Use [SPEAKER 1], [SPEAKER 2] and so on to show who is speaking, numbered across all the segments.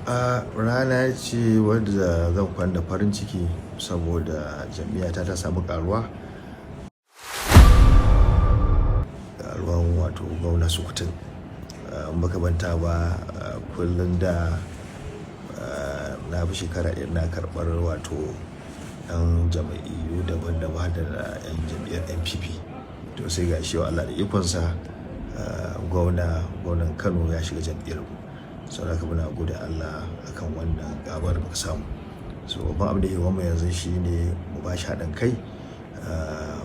[SPEAKER 1] A rana ce wadda zan kwana da farin ciki saboda jam'iyyata ta samu karuwa. Karuwan wato gwamna Sukutun. In baka manta ba, kullum da na fi shekara ɗaya ina karɓar wato 'yan jam'iyyu daban-daban da 'yan jam'iyyar NPP. To sai ga shi Allah da ikonsa, gwamnan Kano ya shiga jam'iyyar mu. Saboda haka muna gode Allah akan wannan ƙaruwar da muka samu. So babban abin da ke gabanmu yanzu shine mu ba shi haɗin kai,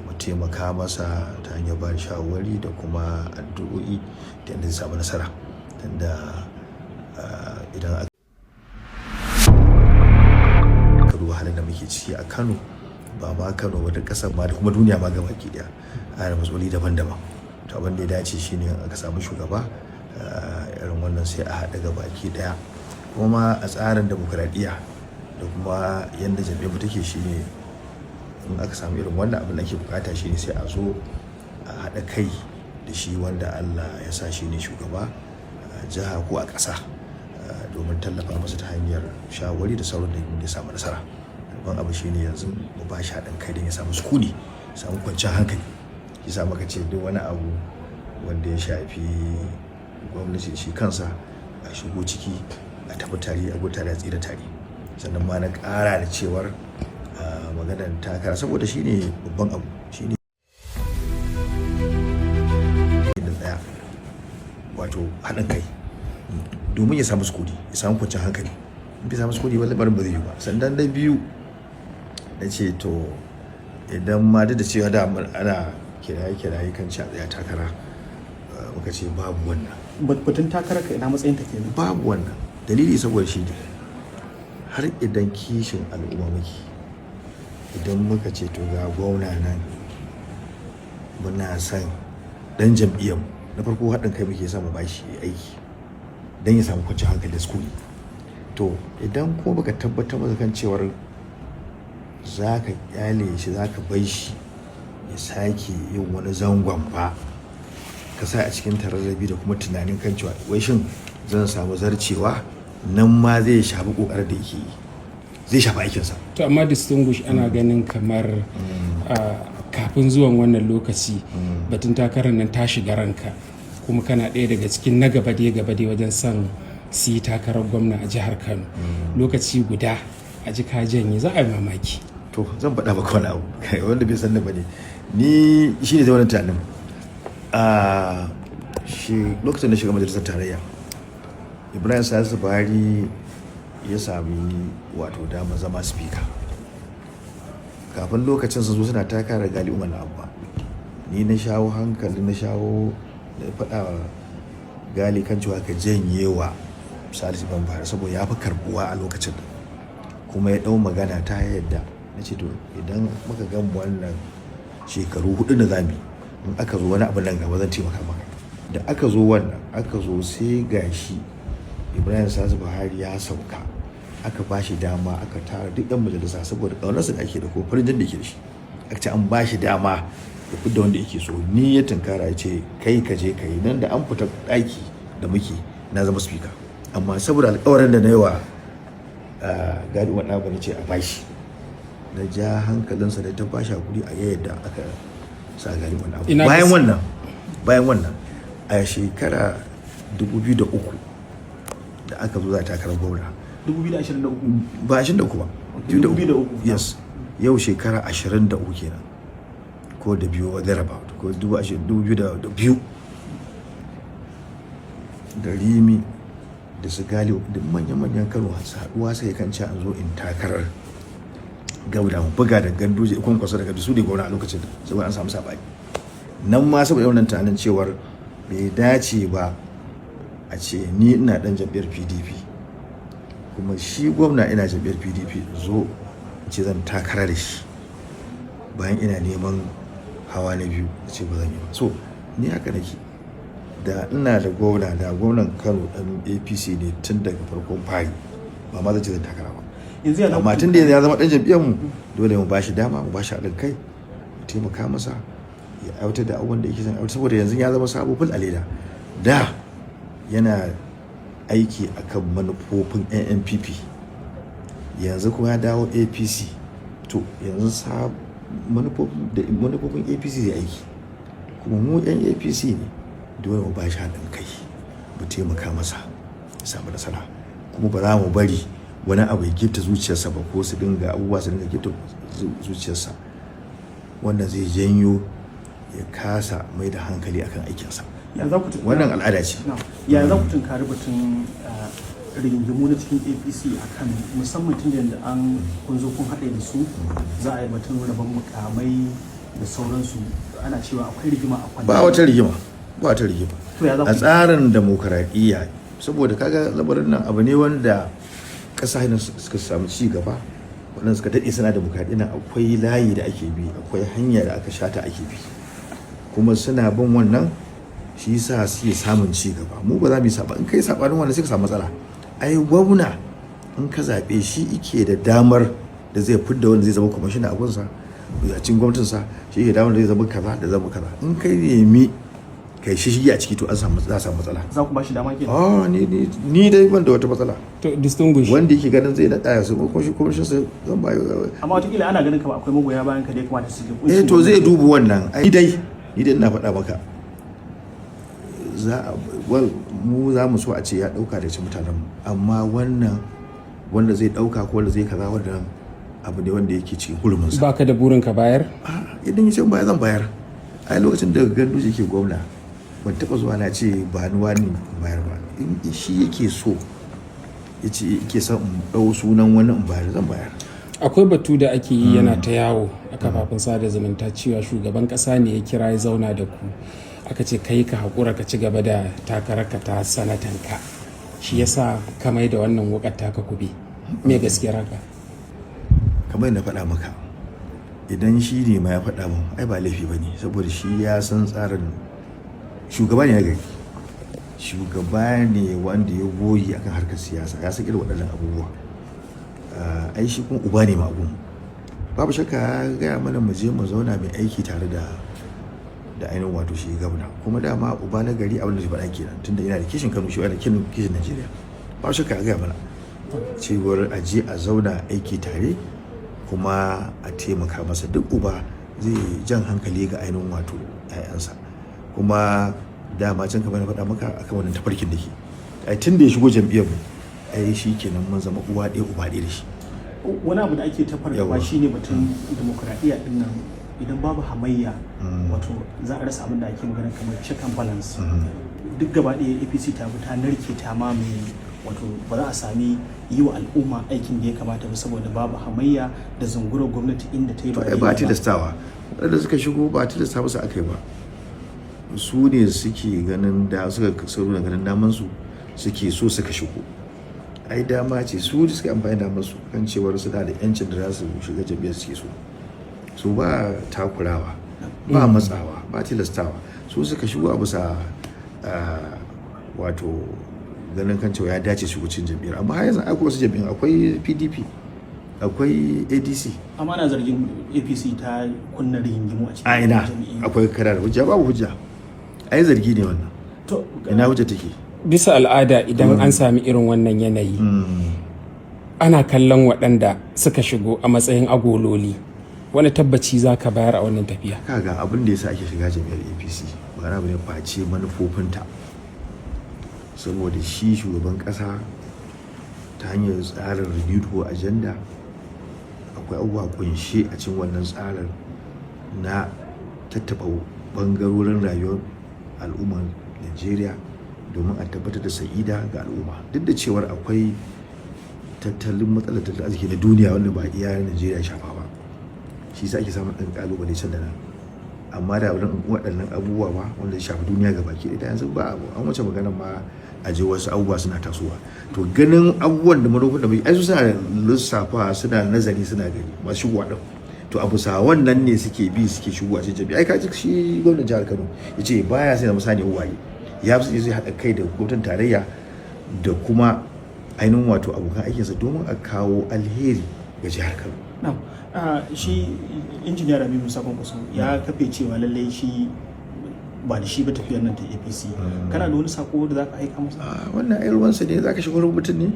[SPEAKER 1] mu taimaka masa ta hanyar ba da shawarwari da kuma addu'o'i ta yadda zai samu nasara. Tunda idan aka duba halin da muke ciki a Kano, ba ma Kano ba, duk ƙasar ma da kuma duniya ma gabaki ɗaya, ana da matsaloli daban-daban. To abin da ya dace shine in aka samu shugaba irin wannan, sai a haɗu gabaki ɗaya. Kuma a tsarin dimokuraɗiyya da kuma yadda jam'iyyar mu take shine in aka samu irin wannan, abin da ake bukata shine sai a zo a haɗa kai da shi wanda Allah ya sa shi ne shugaba a jiha ko a ƙasa, domin tallafa masa ta hanyar shawarwari da sauran da ya samu nasara. Babban abu shine yanzu mu ba shi haɗin kai don ya samu sukuni, ya samu kwanciyar hankali. Shi sa muka ce duk wani abu wanda ya shafi gwamnati, shi kansa a shigo ciki, a tafi tare, a gudu tare, a tsira tare. Sannan ma na ƙara da cewar maganar takara, saboda shi ne babban abu, shi ne da ɗaya, wato haɗin kai domin ya samu sukuni, ya samu kwanciyar hankali. In bai samu sukuni ba, lamarin ba zai yiwu ba. Sannan na biyu, na ce to idan ma duk da cewa da ana kiraye-kiraye kan ci a tsaya takara, muka ce babu wannan.
[SPEAKER 2] Batun takarar ka, ina matsayin ta kenan?
[SPEAKER 1] Babu wannan. Dalili saboda shi ne har idan kishin al'umma muke, idan muka ce to ga gwamna nan muna son dan jam'iyyar mu, na farko haɗin kai muke son mu bashi aiki don ya samu kwanciyar hankali da sukuni. To idan kuma baka tabbatar masa kan cewar za ka kyale shi, za ka bai shi ya sake yin wani zangon ba, ka sa a cikin tararrabi da kuma tunanin kan cewa wai shin zan samu zarcewa, nan ma zai shafi kokarin da yake yi, zai shafi aikinsa.
[SPEAKER 3] To amma Distinguished, ana ganin kamar kafin zuwan wannan lokaci batun takarar nan ta shiga ranka, kuma kana ɗaya daga cikin na gaba dai gaba dai wajen son su yi takarar gwamna a jihar Kano. Lokaci guda a ji ka janye, za a yi mamaki.
[SPEAKER 1] To zan faɗa maka wani abu wanda bai san da ba ne. Ni shi ne zai tunanin a shi lokacin da shiga majalisar tarayya, Ibrahim Salisu Buhari ya sami wato dama zama speaker. Kafin lokacin sun zo suna takara da Gali Umar Abba. Ni na shawo hankali, na shawo da faɗa wa Gali kan cewa ka janye wa Salisu Ibrahim Buhari saboda ya fi karbuwa a lokacin, kuma ya ɗau magana ta yadda. Na ce to idan muka gama wannan shekaru 4 da zami, in aka zo wani abu nan gaba, zan taimaka maka. Da aka zo wannan, aka zo sai gashi Ibrahim Salisu Buhari ya sauka, aka ba shi dama, aka tara duk yan majalisa saboda ƙaunarsa da ake da ko farin da ke da shi, aka ce an ba shi dama ya fidda wanda yake so. Ni ya tunkara ya ce kai ka je ka yi. Nan da an fita ɗaki da muke, na zama speaker. Amma saboda alƙawarin da na yi wa Gali Umar Ɗaba, ce a bashi, na ja hankalinsa da ta bashi hakuri a yadda aka sa Gali Umar Ɗaba. Bayan wannan, a shekara 2003 da aka zo za a takarar gwamna.
[SPEAKER 2] 2023?
[SPEAKER 1] Ba 23 ba.
[SPEAKER 2] 2003.
[SPEAKER 1] Yes, yau shekara 23 kenan ko da biyu or thereabout, ko 2002, da Rimi da su Gali da manyan-manyan Kano haɗuwa sai kan ci an zo in takarar gauda, mu buga da Ganduje, Kwankwaso da Gandu su ne gwamna a lokacin, saboda an samu saɓani. Nan ma saboda wannan tunanin cewar bai dace ba a ce ni ina dan jam'iyyar PDP kuma shi gwamna ina jam'iyyar PDP, zo ce zan takara da shi bayan ina neman hawa na biyu, a ce ba zan yi ba. So ni haka nake. Da ina da gwamna, da gwamnan Kano dan APC ne tun daga farkon fari, ba ma zan ce zan takara ba.
[SPEAKER 2] Yanzu ya
[SPEAKER 1] Amma tun da ya zama dan jam'iyyar mu, dole mu bashi dama, mu bashi haɗin kai, mu taimaka masa ya aiwatar da abubuwan da yake son aiwatar, saboda yanzu ya zama sabo ful a leda. Da yana aiki akan manufofin NNPP. Yanzu kuma ya dawo APC. To yanzu sa manufofin APC zai aiki. Kuma mu 'yan APC ne, dole mu ba shi haɗin kai, mu taimaka masa ya samu nasara. Kuma ba za mu bari wani abu ya gifta zuciyarsa ba, ko su dinga abubuwa su dinga gifta zuciyarsa wanda zai janyo ya kasa mai da hankali akan aikinsa.
[SPEAKER 2] Ya za ku
[SPEAKER 1] Wannan al'ada ce.
[SPEAKER 2] Ya za ku tunkari batun rigingimu na cikin APC akan, musamman tun da an kun zo kun haɗe da su, za a yi batun rabon mukamai da sauransu, ana cewa akwai rigima a kwanne?
[SPEAKER 1] Ba wata rigima, ba wata rigima.
[SPEAKER 2] To ya za ku
[SPEAKER 1] A tsarin demokaradiyya, saboda kaga lamarin nan abu ne wanda ƙasashen suka samu ci gaba, waɗanda suka daɗe suna demokaradiyya, akwai layi da ake bi, akwai hanya da aka shata ake bi, kuma suna bin wannan, shi yasa suke samun ci gaba. Mu ba za mu yi saba, in kai sabanin wannan sai ka samu matsala. Ai gwamna in ka zaɓe shi ike da damar da zai fidda wanda zai zama kwamishina a gunsa a cikin gwamnatinsa, shi ke damar da zai zama kaza da zama kaza. In kai nemi kai shi a ciki, to an samu, za a samu matsala.
[SPEAKER 2] Za ku ba shi dama kenan?
[SPEAKER 1] Oh, ni dai ban da wata matsala.
[SPEAKER 3] To, distinguish
[SPEAKER 1] Wanda yake ganin zai naɗa ya su ko shi kwamishin sa, zan ba.
[SPEAKER 2] Amma watakila ana ganin kamar akwai magoya bayan ka da ya kamata su ji.
[SPEAKER 1] Eh, to zai duba wannan. Ai dai ni dai ina faɗa maka, za a, well, mu za mu so a ce ya ɗauka da cikin mutanen mu, amma wannan wanda zai ɗauka ko wanda zai kaza, wannan abu ne wanda yake cikin hurumin sa.
[SPEAKER 3] Baka da burin ka bayar?
[SPEAKER 1] Ah, idan ya ce in bayar, zan bayar. Ai lokacin da Ganduje ke gwamna, ban taɓa zuwa na ce ba ni wani bayar ba. In shi yake so, ya ce yake son in ɗau sunan wani in bayar, zan bayar.
[SPEAKER 3] Akwai batu da ake yi yana ta yawo a kafafen sada zumunta cewa shugaban kasa ne ya kira ya zauna da ku, aka ce kai ka haƙura ka ci gaba da takararka ta sanatanka, shi yasa ka mai da wannan wukar taka kube. Me gaskiyar haka?
[SPEAKER 1] Kamar yadda faɗa maka, idan shi ne ma ya faɗa min, ai ba laifi ba ne, saboda shi ya san tsarin. Shugaba ne na gari, shugaba ne wanda ya goyi akan harkar siyasa, ya san irin waɗannan abubuwa. Ai shi kuma uba ne ma abun. Babu shakka ya gaya mana mu je mu zauna mai aiki tare da ainihin wato shi gwamna. Kuma dama uba na gari abin da zai faɗa kenan, tunda yana da kishin Kano, shi yana da kishin Najeriya. Babu shakka ya gaya mana cewar a je a zauna aiki tare kuma a taimaka masa. Duk uba zai jan hankali ga ainihin wato 'ya'yansa. Kuma dama can, kamar na faɗa maka, akan wannan tafarkin da ke, ai tun da ya shigo jam'iyyar mu, ai shi kenan mun zama uwa ɗaya uba ɗaya da shi.
[SPEAKER 2] Wani abu da ake ta fargaba shine batun demokuraɗiyya din nan, idan babu hamayya, wato za a rasa abin da ake magana kamar check and balance. Duk gaba ɗaya APC ta bi ta narke ta mamaye, wato ba za a sami yi wa al'umma aikin da ya kamata ba, saboda babu hamayya da zungurar gwamnati inda ta yi
[SPEAKER 1] To
[SPEAKER 2] ba
[SPEAKER 1] ai ba
[SPEAKER 2] daidai ba.
[SPEAKER 1] Tilastawa waɗanda suka shigo, ba tilasta musu aka yi ba. Su ne suke ganin da suka nuna ganin daman su, suke so suka shigo. Ai dama ce, su da suka amfani da damar su kan cewar suna da yancin da za su shiga jam'iyyar suke so. Su ba takurawa, ba matsawa, ba tilastawa. Su suka shigo a bisa wato ganin kan cewa ya dace shigo cikin jam'iyyar. Amma har yanzu akwai wasu jam'iyyar, akwai PDP, akwai ADC.
[SPEAKER 2] Amma ana zargin APC ta kunna rigingimu a cikin
[SPEAKER 1] A ina
[SPEAKER 2] jam'iyyu.
[SPEAKER 1] Akwai kara da hujja? Babu hujja, ai zargi ne wannan.
[SPEAKER 2] To
[SPEAKER 1] Ina hujja take?
[SPEAKER 3] Bisa al'ada, idan an sami irin wannan yanayi, ana kallon waɗanda suka shigo a matsayin agololi. Wani tabbaci za ka bayar a wannan tafiya?
[SPEAKER 1] Kaga, abin da yasa ake shiga jam'iyyar APC ba na bane face manufofinta, saboda shi shugaban kasa ta hanyar tsarin Renewed Hope Agenda, akwai abubuwa kunshe a cikin wannan tsarin na tattaɓa bangarorin rayuwar al'ummar Najeriya domin a tabbatar da sa'ida ga al'umma. Duk da cewar akwai tattalin matsalar tattalin arziki na duniya wanda ba iya Najeriya shafa ba, shi sa ake samun ɗan ƙalubale can da nan, amma da waɗannan abubuwa ba wanda ya shafi duniya ga baki ɗaya, yanzu ba an wuce maganar ma a je wasu abubuwa suna tasowa. To ganin abubuwan da manufofin da muke ai su suna lissafa, suna nazari, suna gani masu shigowa ɗin. To a bisa wannan ne suke bi suke shigowa cikin jami'a. Ai ka ji shi gwamnan jihar Kano ya ce baya sai zama saniyar ware, ya fi zai haɗa kai da gwamnatin tarayya da kuma ainihin wato abokan aikinsa domin a kawo alheri ga jihar Kano.
[SPEAKER 2] Na'am. Shi Injiniya Rabi Musa Kwankwaso ya kafe cewa lallai shi ba da shi ba tafiyar nan ta APC. Kana da wani sako da zaka aika masa?
[SPEAKER 1] A wannan ai ruwansa ne. Zaka shigo mutum ne,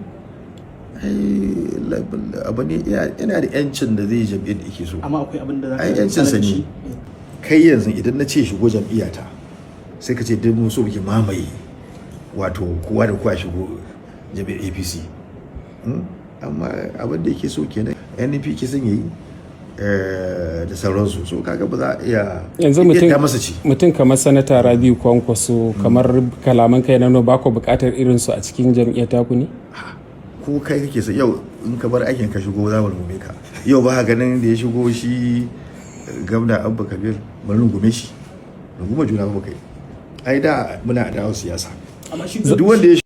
[SPEAKER 1] ai abu ne, yana da yancin da zai jam'iyyar da yake so.
[SPEAKER 2] Amma akwai abin da zaka
[SPEAKER 1] Ai yancin sa
[SPEAKER 2] sanar da
[SPEAKER 1] ne.
[SPEAKER 2] shi?
[SPEAKER 1] Kai yanzu idan na ce shigo jam'iyyata, sai ka ce duk mun so muke mamaye, wato kowa da kowa shigo jam'iyyar APC. Amma abin da yake so kenan, NNPP ke son yayi da sauransu. So kaga ba za a iya
[SPEAKER 3] Yanzu mutum
[SPEAKER 1] yadda masa ci.
[SPEAKER 3] Mutum kamar Sanata Rabiu Kwankwaso, kamar kalaman kai na ba ku bukatar irin su a cikin jam'iyyar taku ne?
[SPEAKER 1] Ko kai kake so, yau in ka bar aikin ka shigo, za mu rungume ka. Yau ba ka ganin da ya shigo shi gwamna Abba Kabir, mun rungume shi, runguma juna ba kai. Ai da muna adawa siyasa.
[SPEAKER 2] Amma shi
[SPEAKER 1] Duk wanda ya